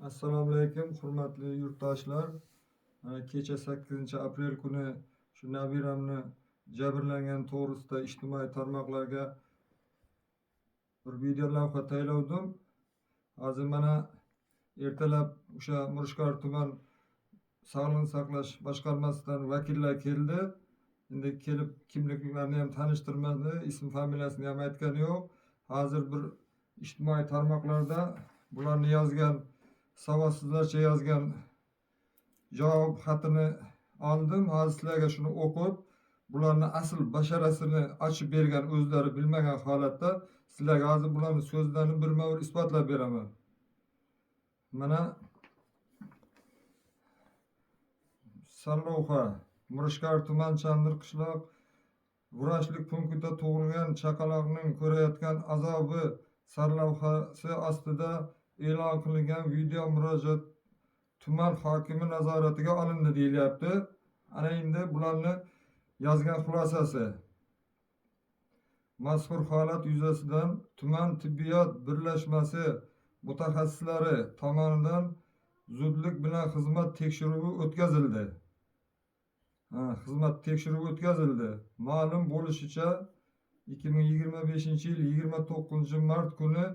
Assalomu alaykum, hurmatli yurtdoshlar. Mana kecha 8-aprel kuni shu nabiramni jabrlangan to'g'risida ijtimoiy tarmoqlarga bir video lavha tayyorladim. Hozir mana ertalab o'sha Mirishkor tuman sog'liqni saqlash boshqarmasidan vakillar keldi. Endi kelib kimliklarini ham tanishtirmadi, ism familiyasini ham aytgani yo'q. Hozir bir ijtimoiy tarmoqlarda bularni yozgan, savodsizlarcha yozgan javob xatini oldim. Hozir sizlarga shuni o'qib, bularni asl basharasini ochib bergan, o'zlari bilmagan holatda sizlarga hozir bularni so'zlarini birma-bir isbotlab beraman. Mana sarlavha: Mirishkor tuman Chandir qishloq vrachlik punktida tug'ilgan chaqaloqning ko'rayotgan azobi sarlavhasi ostida e'lon qilingan video murojaat tuman hokimi nazoratiga olindi deyilyapti. Ana endi bularni yozgan xulosasi. Mazkur holat yuzasidan tuman tibbiyot birlashmasi mutaxassislari tomonidan zudlik bilan xizmat tekshiruvi o'tkazildi. Xizmat tekshiruvi o'tkazildi. Ma'lum bo'lishicha, 2025-yil 29-mart kuni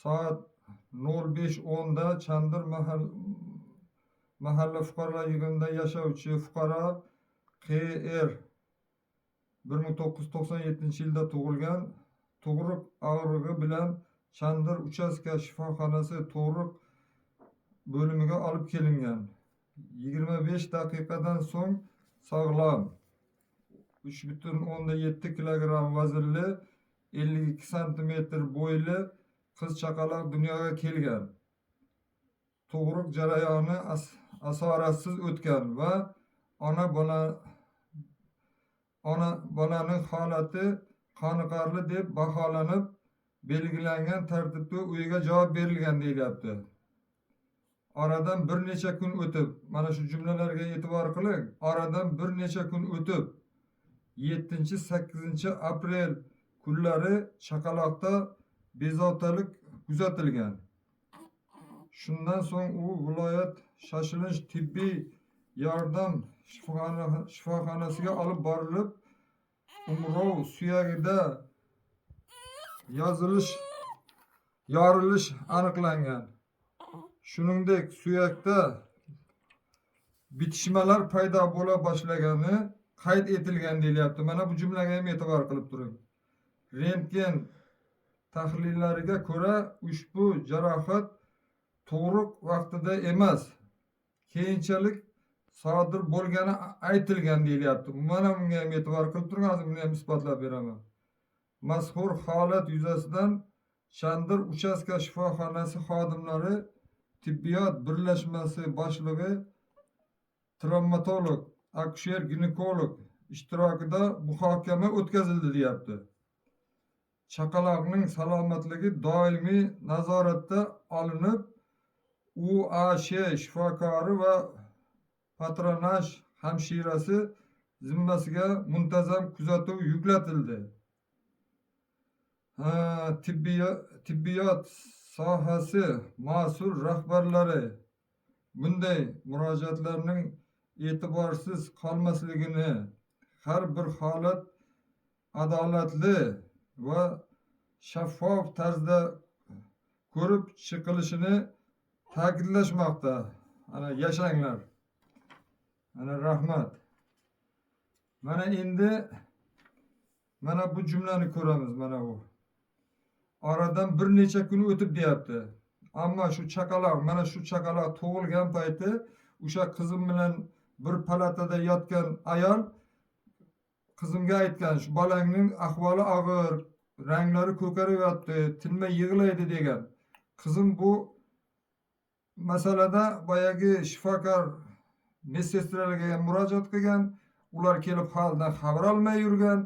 soat 05:10 da Chandir mahalla fuqarolar yig'inida yashovchi fuqaro Q.R. 1997-yilda tug'ilgan, tug'ruq og'rig'i bilan Chandir uchastka shifoxonasi tug'ruq bo'limiga olib kelingan. 25 daqiqadan so'ng sog'lom 3,7 kilogramm vaznli, 52 santimetr bo'yli qiz chaqaloq dunyoga kelgan. Tug'ruq jarayoni asoratsiz o'tgan va ona bolaning holati qoniqarli deb baholanib, belgilangan tartibda uyiga javob berilgan deyilyapti. Oradan bir necha kun o'tib, mana shu jumlalarga e'tibor qiling. Oradan bir necha kun o'tib, 7-8-aprel kunlari chaqaloqda bezovtalik kuzatilgan. Shundan so'ng u viloyat shoshilinch tibbiy yordam shifoxonasiga olib borilib, umrov suyagida yorilish aniqlangan. Shuningdek, suyakda bitishmalar paydo bo'la boshlagani qayd etilgan deyilyapti. Mana bu jumlaga ham e'tibor qilib turing. Rentgen tahlillariga ko'ra, ushbu jarohat tug'ruq vaqtida emas, keyinchalik sodir bo'lgani aytilgan deyilyapti. Mana bunga ham e'tibor qilib turing, hozir buni ham isbotlab beraman. Mazkur holat yuzasidan Chandir uchastka shifoxonasi xodimlari, tibbiyot birlashmasi boshlig'i, travmatolog, akusher ginekolog ishtirokida muhokama o'tkazildi deyapti. Chaqaloqning salomatligi doimiy nazoratda olinib, UASH shifokori va patronaj hamshirasi zimmasiga muntazam kuzatuv yuklatildi. Tibbiyot sohasi mas'ul rahbarlari bunday murojaatlarning e'tiborsiz qolmasligini, har bir holat adolatli va shaffof tarzda ko'rib chiqilishini ta'kidlashmoqda. Ana yashanglar. Ana rahmat. Mana endi mana bu jumlani ko'ramiz, mana bu. Oradan bir necha kun o'tib deyapti. Ammo shu chaqaloq, mana shu chaqaloq tug'ilgan payti o'sha qizim bilan bir palatada yotgan ayol qizimga aytgan, shu bolangning ahvoli og'ir, ranglari ko'karib yotdi, tinmay yig'laydi degan. Qizim bu masalada boyagi shifokor medsestralarga ham murojaat qilgan. Ular kelib holidan xabar olmay yurgan.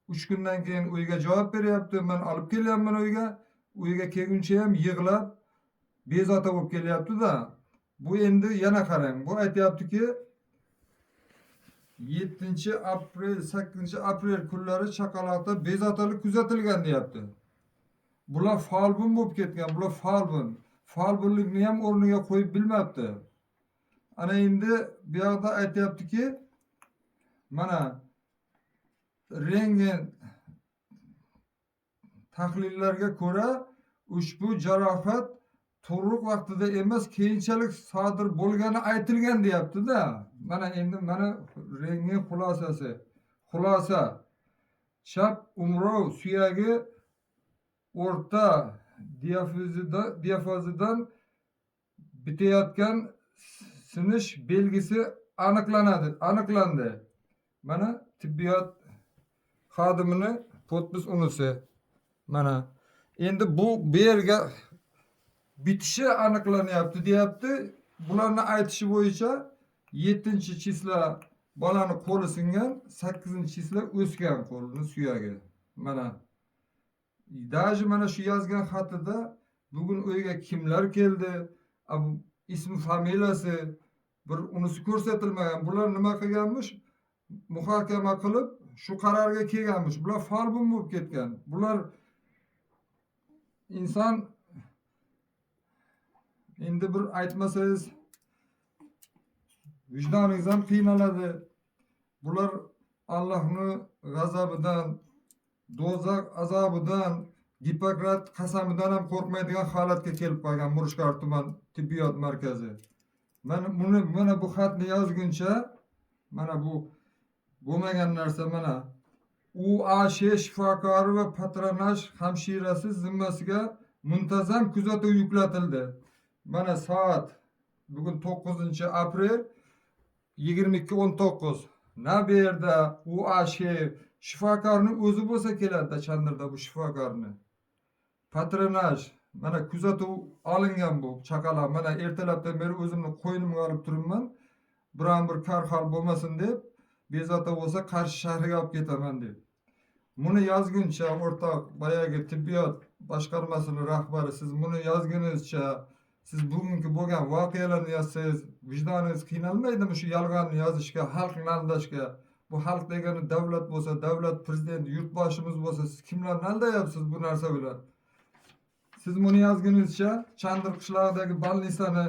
3 kundan keyin uyga javob beryapti. Men olib kelyapman uyga. Uyga kelguncha ham yig'lab bezovta bo'lib kelyapti-da. Bu endi yana qarang, bu aytyaptiki, 7-aprel, 8-aprel kunlari chaqaloqda bezovtalik kuzatilgan deyapti. Bular folbin bo'lib ketgan, bular folbin. Folbinlikni ham o'rniga qo'yib bilmabdi. Ana endi bu yoqda aytyaptiki, mana rentgen tahlillarga ko'ra ushbu jarohat tug'ruq vaqtida emas, keyinchalik sodir bo'lgani aytilgan deyapti-da. Mana endi mana rentgen xulosasi. Xulosa: chap umrov suyagi o'rta diafazidan bitayotgan sinish belgisi aniqlandi. Mana tibbiyot xodimini podpis unisi. Mana endi bu yerga bitishi aniqlanyapti deyapti. Bularni aytishi bo'yicha 7-chisla bolani qo'li singan, 8-chisla o'sgan qo'lini suyagi. Mana даже mana shu yozgan xatida bugun uyga kimlar keldi, ismi familiyasi bir unisi ko'rsatilmagan. Bular nima qilganmish? Muhokama qilib shu qarorga kelganmish. Bular folbin bo'lib ketgan. Bular inson endi bir aytmasangiz vicdoningiz ham qiynaladi. Bular Allohning g'azabidan, do'zax azobidan, Gippokrat qasamidan ham qo'rqmaydigan holatga kelib qolgan Mirishkor tuman tibbiyot markazi. Mana buni, mana bu xatni yozguncha mana bu bo'lmagan narsa mana UASH shifokori va patronaj hamshirasi zimmasiga muntazam kuzatuv yuklatildi. Mana soat bugun 9 aprel 22:19. Na bu yerda UASH shifokorni o'zi bo'lsa keladida Chandirda bu shifokorni. Patronaj mana kuzatuv olingan bu chaqaloq. Mana ertalabdan beri o'zimni qo'ynimga olib turibman. Biron bir kor hol bo'lmasin deb, bezovta bo'lsa Qarshi shahriga olib ketaman deb. Buni yozguncha o'rtoq boyagi tibbiyot boshqarmasining rahbari, siz buni yozgunizcha, siz bugungi bo'lgan voqealarni yozsangiz, vijdoningiz qiynalmaydimi shu yolg'onni yozishga, xalqni aldashga? Bu xalq degani davlat bo'lsa, davlat prezident, yurtboshimiz bo'lsa, siz kimlarni aldayapsiz bu narsa bilan? Siz buni yozgunizcha Chandir qishlog'idagi больница ni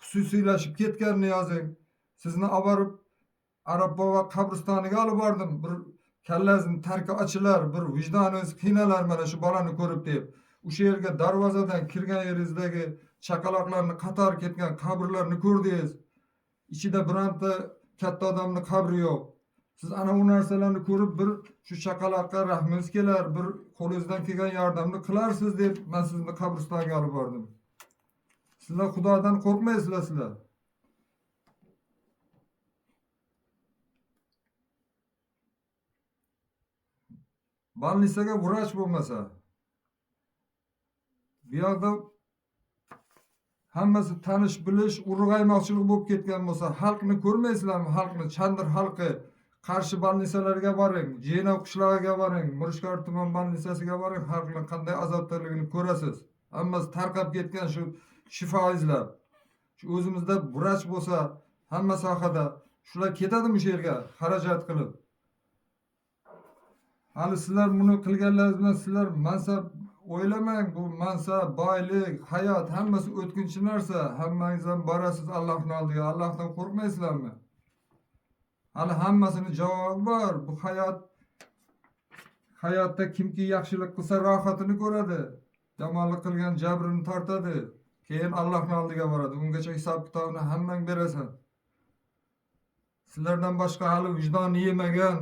xususiylashib ketganini yozing. Sizni olib borib Arab bobo qabristoniga olib bordim. Bir kallangizni tarki ochilar, bir vijdoningiz qiynalar mana shu bolani ko'rib deb. O'sha yerga darvozadan kirgan yeringizdagi chaqaloqlarni qator ketgan qabrlarni ko'rdingiz. Ichida bironta katta odamni qabri yo'q. Siz ana u narsalarni ko'rib bir shu chaqaloqqa rahmingiz kelar, bir qo'lingizdan kelgan yordamni qilarsiz deb men sizni qabristonga olib bordim. Sizlar Xudodan qo'rqmaysizlar sizlar. Больница ga vrach bo'lmasa, bu yoqda hammasi tanish bilish, urug'aymoqchilik bo'lib ketgan bo'lsa, xalqni ko'rmaysizlarmi? Xalqni, Chandir xalqi Qarshi больница larga boring, Jenov qishlog'iga boring, Mirishkor tuman больница siga boring, xalqni qanday azobdaligini ko'rasiz. Hammasi tarqab ketgan shu shifo izlab. Shu o'zimizda vrach bo'lsa, hamma sohada shular ketadimi o'sha yerga xarajat qilib? Hali sizlar buni qilganlaringiz bilan sizlar mansab o'ylamang, bu mansab, boylik, hayot hammasi o'tkinchi narsa. Hammangiz ham borasiz Allohning oldiga. Allohdan qo'rqmaysizlarmi? Hali hammasini javobi bor. Bu hayot, hayotda kimki yaxshilik qilsa rohatini ko'radi, yomonlik qilgan jabrini tortadi. Keyin Allohning oldiga boradi. Ungacha hisob kitobini hammang berasan. Sizlardan boshqa hali vijdonni yemagan,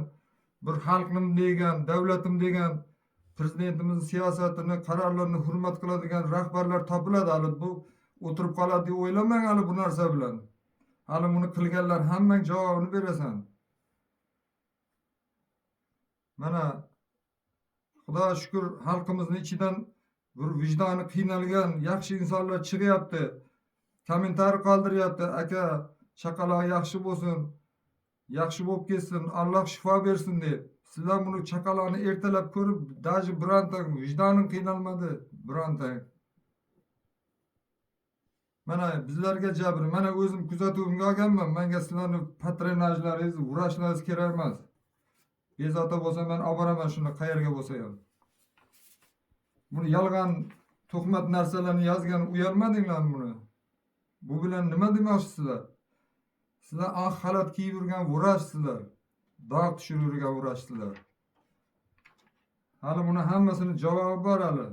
bir xalqim degan, davlatim degan, prezidentimizning siyosatini, qarorlarini hurmat qiladigan rahbarlar topiladi. Hali bu o'tirib qoladi deb o'ylamang hali bu narsa bilan. Hali buni qilganlar hammang javobini berasan. Mana Xudoga shukur xalqimizni ichidan bir vijdoni qiynalgan yaxshi insonlar chiqyapti. Kommentariy qoldiryapti. Aka, chaqaloq yaxshi bo'lsin, yaxshi bo'lib ketsin, Alloh shifo bersin deb. Sizlar buni chaqaloqni ertalab ko'rib, даже bironta vijdonim qiynalmadi, bironta. Mana bizlarga jabr, mana o'zim kuzatuvimga olganman. Menga sizlarni patronajlaringiz, vrachlaringiz kerak emas. Bezovta bo'lsa men olib boraman shuni qayerga bo'lsa ham. Buni yolg'on Tuhmat narsalarni yozgan, uyalmadinglarmi buni? Bu bilan nima demoqchisizlar? Sizlar oq xalat kiyib yurgan vrachsizlar. Dog' tushirib yurgan vrachsizlar. Hali buni hammasini javobi bor hali.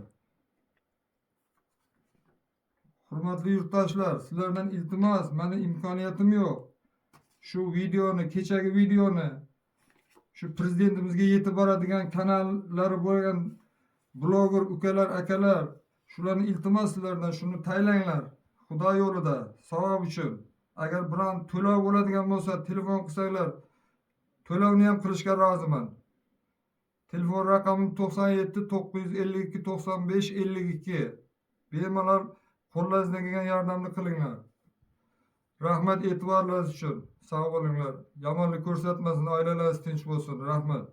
Hurmatli yurtdoshlar, sizlardan iltimos, mani imkoniyatim yo'q. Shu videoni, kechagi videoni shu prezidentimizga yetib boradigan kanallari bo'lgan bloger ukalar, akalar, shularni iltimos sizlardan, shuni taylanglar. Xudo yo'lida, savob uchun. Agar biron to'lov bo'ladigan bo'lsa, telefon qilsanglar, to'lovni ham qilishga roziman. Telefon raqamim 97 952 95 52. Bemalol qo'llaringizdan kelgan yordamni qilinglar. Rahmat e'tiborlaringiz uchun. Sog' bo'linglar. Yomonlik ko'rsatmasin, oilalaringiz tinch bo'lsin. Rahmat.